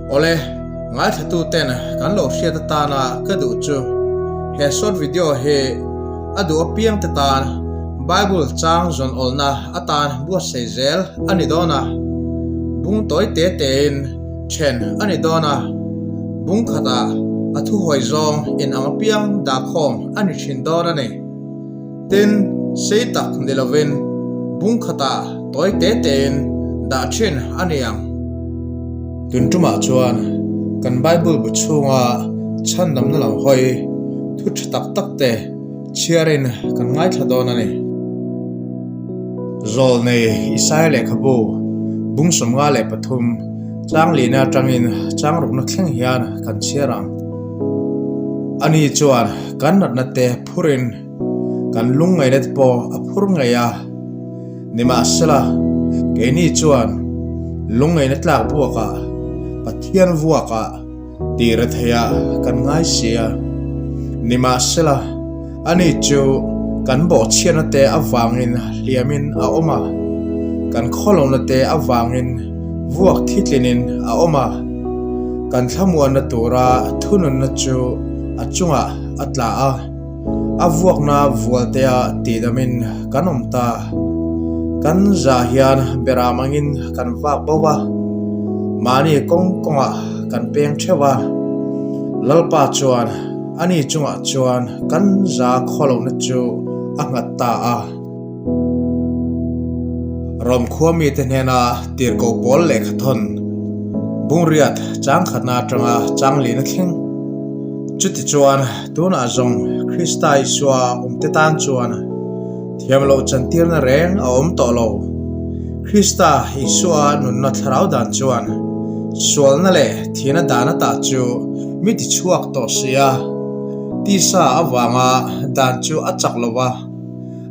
Awle, ngaithlatuten kan lo hriat atana ka duh chu he short video hi a duh apiangte tan Bible chang zawn awlna atan buatsaih zel a ni dawn a, bung tawi te tein then a ni dawn a, bung khatah a thuhawi zawng inang apiang dahkhawm a ni thin dawn a ni. Tin, sei tak ni lovin bung khatah tawi te tein dah thin a ni ang. Tun tumah chuan kan Bible bu chhunga chhandamna lam hawi thu tha tak tak te chhiarin kan ngaithla dawn a ni. Zawlnei Isaia lehkhabu bung 53 chang lihna atangin chang rukna thleng hian kan chhiar ang. Ani chuan kan natna te phurin kan lungngaihna te pawh a phur ngei a. Nimahsela, keini chuan lungngaihna tlak buakah Pathian vuakah tih re theih ah kan ngai si a. Nimahsela, ani chu kan bawhchhiatna te avangin hliamin a awm a, kan khawlawmna te avangin vuak thitlinin a awm a, kan thlamuanna tura thununna chu a chungah a tla a, a vuakna vualtea tihdamin kan awm ta. Kan zah hian beram angin kan vak bo a, mahni kawng kawngah kan peng theuh a. Lalpa chuan ani chungah chuan kan za khawlohna chu a nghat ta a. Rom khua mite hnena tirhkoh pawl lehkhathawn Bungriat changkhatna atanga changlina thleng. Chutichuan tunah zawng Krista Isua awmte tan chuan thiam loh chantirna reng a awm tawh lo. Krista Isua nunna thlarau dan chuan sualna leh thihna dan ata chu mi tichhuak tawh si a, tisa avanga dan chu a chak lo va.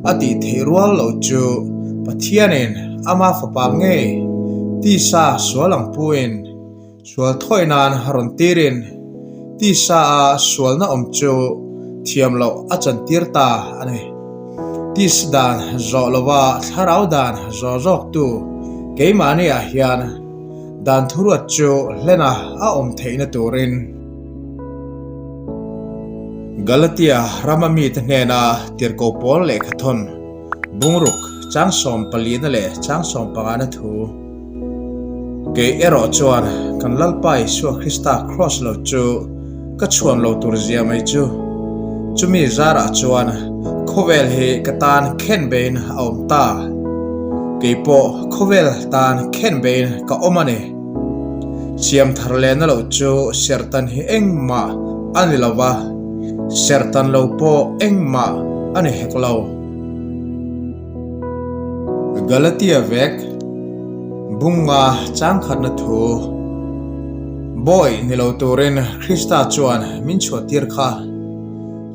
A tih theih rual lo chu Pathianin ama fapa ngei tisa sual ang puin sual thawi nan rawn tirin tisa a sualna awm chu thiam loh a chantir ta a ni. Tisa dan zawh lova thlarau dan zawh zawktu keimahniah hian dan thuruat chu hlena a awm theihna turin, Galatia rama mite hnena tirhkoh pawl lehkhathawn bungruk chang 14na leh chang 15na thu kei erawh chuan kan Lalpa Isua Krista Kraws lo chu ka chhuan lo tur zia mai chu chumi zarah chuan khawvel hi ka tan khen bein a awm ta. Kei pawh khawvel tan khen bein ka awm a ni. Siam thar lehna loh chu serhtan hi engmah a ni lo va, serhtan lo pawh engmah a ni hek lo. Galatia vek bunga changkhatna thu Bawi ni lo turin Krista chuan min chhuahtir kha.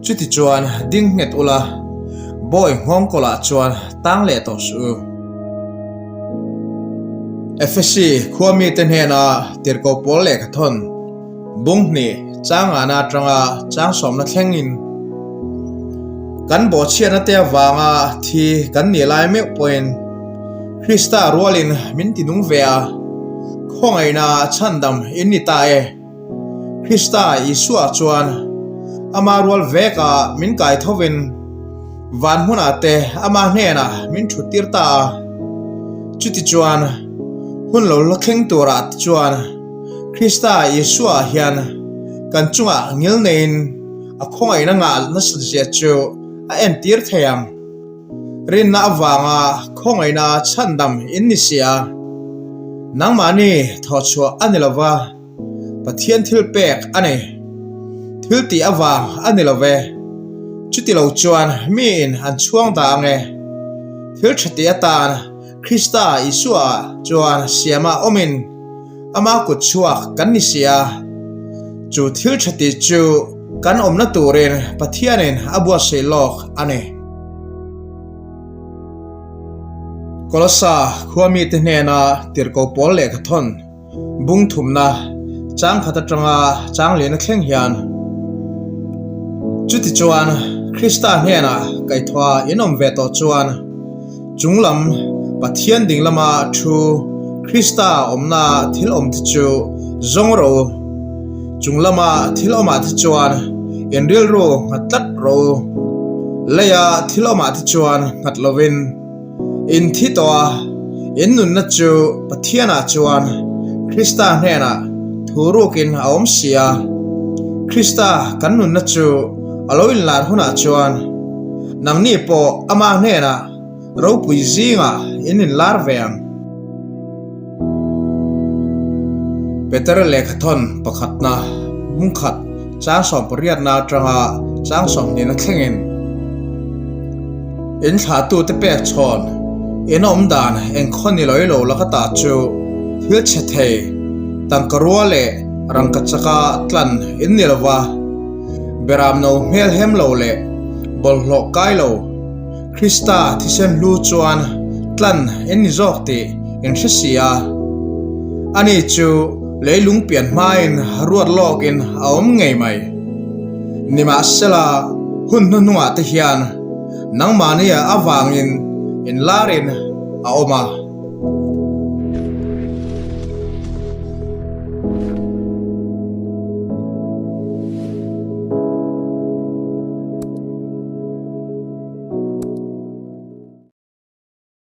Chutichuan ding nghet ula, bawi nghawngkawlah chuan tang leh tawh suh u. Efesi khua mite hnena tirhkoh pawl lehkhathawn bung hnih changana atanga chang sawmna thlengin kan bawhchhiatna te avanga thi kan nih lai meuh pawhin Krista rualin min tinung ve a, khawngaihna chhandam in ni ta e. Krista Isua chuan ama rual veka min kai thovin van hmunah te ama hnenah min thut tir ta a. Chutichuan, hun lo la thleng turah te chuan Krista Isua hian kan chungah ngil neiin a khawngaihna ngah nasat zia chu a entir thei ang. Rinna avanga khawngaihna chhandam in ni si a, nangmahni thawhchhuah a ni lova, Pathian thil pek a ni. Thil tih avang a ni lo ve. Chuti lo chuan miin an chhuang dah ang e. Thil tha tih atan Krista Isua chuan siama awmin ama kut chhuak kan ni si a. Chu thil tha tih chu kan awmna turin Pathianin a buatsaih lawk a ni. Kolossa khua mite hnena tirhkoh pawl lehkhathawn Bung thumna chang khat atanga chang lian a thleng hian chutichuan Krista hnenah kaihthawha in awm ve tawh chuan chunglam Pathian ding lama thu Krista awmna thil awm te chu Zawng rawh u. Chung lama thil awmah te chuan in rilru nghat tlat rawh u. Leia thil awmah te chuan nghat lovin in thi tawh a, in nunna chu Pathianah chuan Krista hnenah thu rukin a awm si a. Krista kan nunna chu a lo inlar hunah chuan nangni pawh ama hnenah Ropui zingah in inlar ve ang. Petera lehkhathawn pakhatna hmungkhat chang sawmpariatna atanga chang sawmhnihna thlengin in thlahtute pek chhawn in awm dan engkhaw ni lawilo laka ta chu thil chhe thei tangka rua leh rangka chaka tlan in ni lova, beramno hmelhem lo leh bawlhhlawh kai lo. Krista thisen hlu chuan tlan en ni zawk tih in hre si a. Ani chu leilung pian hmain ruat lawkin a awm ngei mai. Nimahsela, hun hnuhnungah te hian nangmahnia avangin inlarin a awm a.